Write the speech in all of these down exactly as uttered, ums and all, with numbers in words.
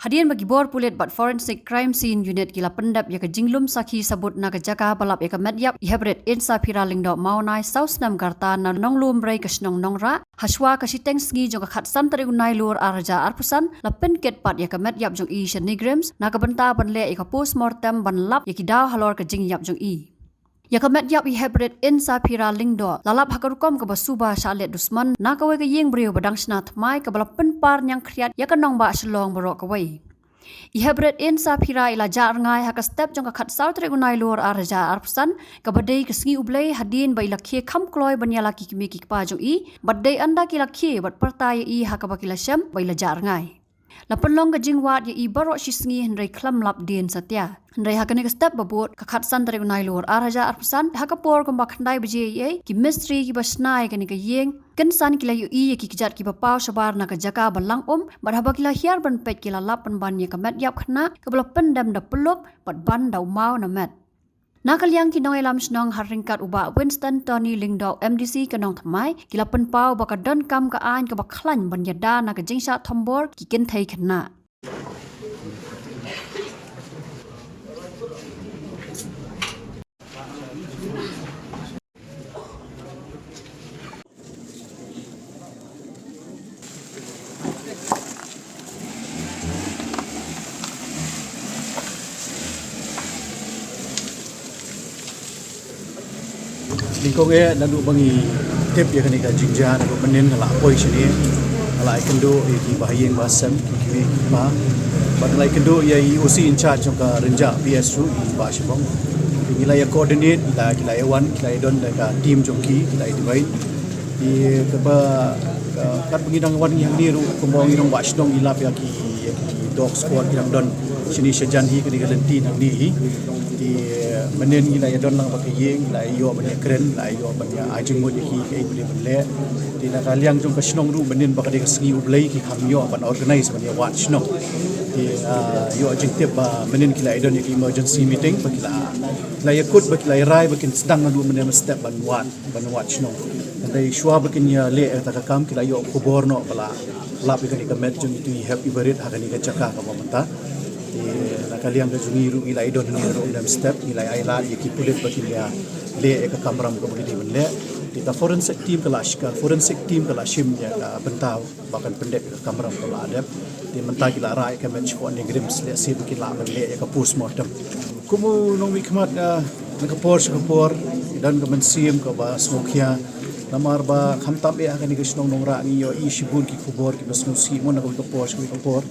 Hadien ba ki bor pulit bad Forensic Crime Scene Unit ki la pyndep ïa ka jinglum sakhi sabut na ka jaka ba lap ïa ka met ïap i Heprit Insaphira Lyngdoh Mawnai saw snem ka rta na Nonglumbrei ka shnong Nongrah, hashwa ka shiteng sngi jong ka khatsan tarik u Nailur ar hajar arphew san, la pynkit pat ïa ka met ïap jong i sha NEIGRIHMS na ka bynta ban leh ïa ka post mortem ban lap ïa ki daw halor ka jingïap jong i. Ïa ka met ïap i Heprit Insaphira Lyngdoh la lap ha ka rukom kaba suba shah leh dusmon na kawei ka ïing briew ba dang shna thymmai kaba la pynpar ñiangkhriat ïa ka nongbah Shillong baroh kawei. I Heprit Insaphira i la jah rngai ha ka step jong ka khatsaw tarik u Nailur ar hajar arphew san, kaba dei ka sngi U Blei, hadien ba i la khie kham kloi ban ïa la ki kmie ki kpa jong i bad dei ynda ki la khie bad pyrta ïa i ha kaba ki la shem ba i la jah rngai. La pynlong ka jingwad ïa i baroh shi sngi hynrei khlem lap dien satia. Hynrei ha kane ka step ba bud, ka khatsan tarik u Nailur ar hajar arphew san, ha ka por kumba khyndai baje ïa i, ki mistri kiba shna ïa kane ka ïing kynsan ki la ïohi ïa ki kjat kiba paw shabar na ka jaka ba lang um, bad haba ki la hiar ban peit ki la lap pynban ïa ka met ïap khynnah kaba la pyndem da pyllup bad ban da u maw na met. Na ka liang ki nongïalam shnong ha ryngkat u Bah Winston Tony Lyngdoh, MDC ka Nongthymmai, ki la pynpaw ba ka donkam ka aiñ kaba khlaiñ ban ïada na ka jingshah thombor ki kynthei khynnah. Nyngkong eh, naduh ba ngi tip ïa kane ka jingjia, naduh mynnin nga la poi shane, nga la ïakynduh ïa ki bahaïing bahasem, ki kmie ki kpa, bad nga la ïakynduh ïa i OC in charge jong ka Rynjah PS ruh, i Bah Shibong. Ngi la ïa coordinate, ngi la, ki la ïa wan, ki la ïa don da ka team jong ki, ki la ïa duwai. Te kaba, ka, katba ngi dang wan ngi hangne ruh, kumba ngi dang wad shnong, ngi lap ïa ki, ïa ki dog squad ki dang don shane shajan hi, kane ka lynti nangne hi. Te mynnin ngi la ïa don lang bad ka ïing, ngi la ïa ïoh ban ïa kren, la ïa ïoh ban ïa ai jingmut ïa ki kaei ba dei ban leh. Te na ka liang jong ka shnong ruh mynnin ba ka dei ka sngi U Blei ki kham ïoh ban organize ban ïa wad shnong. Te, ah, ïoh jingtip ba mynnin ki la ïa don ïa ka emergency meeting ba ki la, la ïa kut ba ki la ïa rai ba kin sdang naduh mynne mynstep ban wad, ban wad shnong. Hynrei shuwa ba kin ïa leh ïa kata ka kam ki la ïoh khubor noh ba la lap ïa kane ka met jong itu i Hep i Barit ha kane ka jaka kaba mynta. Te na ka liang ka jong ngi ruh ngi la ïa don hangne ruh mynstep, ngi la ïa ai lad ïa ki pulit ba kin ïa leh ïa ka kamram kaba ki dei ban leh. Te ka forensic team ka la shim, ka forensic team ka la shim ïa ka bynta ba kan pyndep ïa ka kamram kaba la dep. Te mynta ki la rah ïa ka met shapoh NEIGRIHMS lehse ba kin lah ban leh ïa ka post mortem. Kum u nongmihkhmat, ah, na ka por sha ka por, i don ka mynsiem kaba sngewkhia. Namar ba khamtam eh ha kane ka shnong Nongrah ngi ïohi shibun ki khubor kiba sngewsih mo, na kawei ka por sha kawei ka por.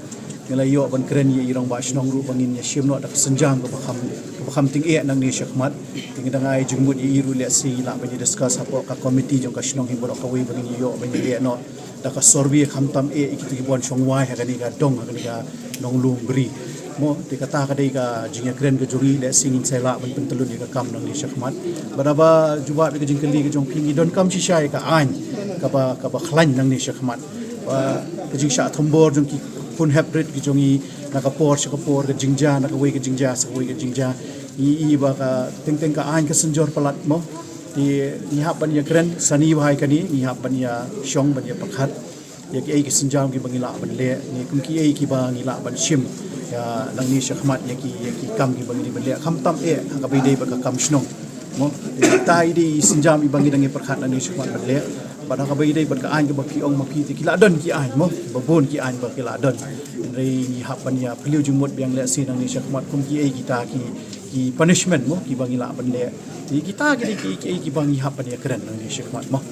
Ngi la ïoh ban kren ïa i rangbah shnong ruh ba ngin ïa shim noh da ka sienjam kaba kham, kaba kham tyngeh nangne shakhmat. Te ngi dang ai jingmut ïa i ruh lehse i lah ban ïa discuss hapoh ka committee jong ka shnong hi baroh kawei ba ngin ïa ïoh ban ïa leh noh da ka survey khamtam eh ïa kito ki ban shong wai ha kane ka dong, ha kane ka Nonglumbrei. Mo, te kata ka dei ka jingïakren ka jong ngi, lehse ngin sa ïa lah ban pyntlun ïa ka kam nangne shakhmat. Bad haba jubab ïa ka jingkylli ka jong phi, ngi donkam shisha ïa ka aiñ kaba, kaba khlaiñ nangne shakhmat. Ba ka jingshah thombor jong ki khun Heprit ki jong ngi na ka por sha ka por, ka jingjia na kawei ka jingjia sha kawei ka jingjia. Ngi i ba ka teng teng ka aiñ ka synjor palat mo. Te ngi hap ban ïa kren sani bha ïa kane, ngi hap ban ïa shong ban ïa pyrkhat ïa kiei ki sienjam kiba ngi lah ban leh, ne kum kiei kiba ngi lah ban shim ïa nangne shakhmat ïa ki, ïa ki kam kiba ngi dei ban leh. Khamtam eh ha kaba ïadei bad ka kam shnong. Mo, kita i dei i sienjam iba ngi dang ïa pyrkhat nangne shakhmat ban leh. Bad ha kaba ïadei bad ka aiñ kaba phi ong ma phi te ki la don ki aiñ mo, ba bun ki aiñ ba ki la don. Hynrei ngi hap ban ïa phylliew jingmut biang lehse nangne shakhmat kum kiei kita ki, ki punishment mo kiba ngi lah ban leh. Te kita ki dei ki, kiei kiba ngi hap ban ïa kren nangne shakhmat mo.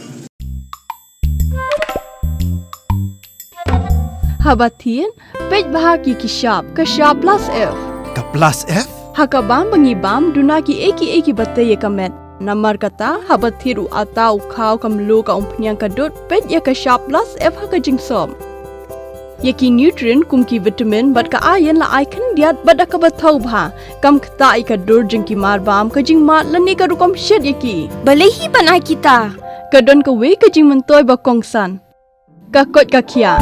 Haba thied, peit bha ki, ki shap, ka shap plus F. Ka plus F? Ha ka bam ba ngi bam, duna kiei kiei kiba tei ïa ka met. Namar kata, haba thied u atta, u khaw, ka mluh, ka umphniang, ka dud, peit ïa ka shap plus F ha ka jingsop. Ïa ki nutrient kum ki vitamin bad ka iron la ai khyndiat bad da kaba thaw bha. Kam ktah ïa ka dur jong ki marbam, ka jingmad lane ka rukom shet ïa ki. Balei hi ban ai kita? Ka don kawei ka jingmyntoi ba kongsan. Ka koit ka khiah.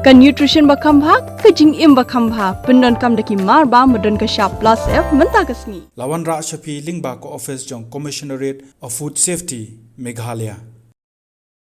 Ka nutrition ba kham bha, ka jingim ba kham bha. Pyndonkam da ki marbam ba don ka shap plus F mynta ka sngi. La wanrah sha phi lyngba ka office jong Commissionerate of Food Safety, Meghalaya.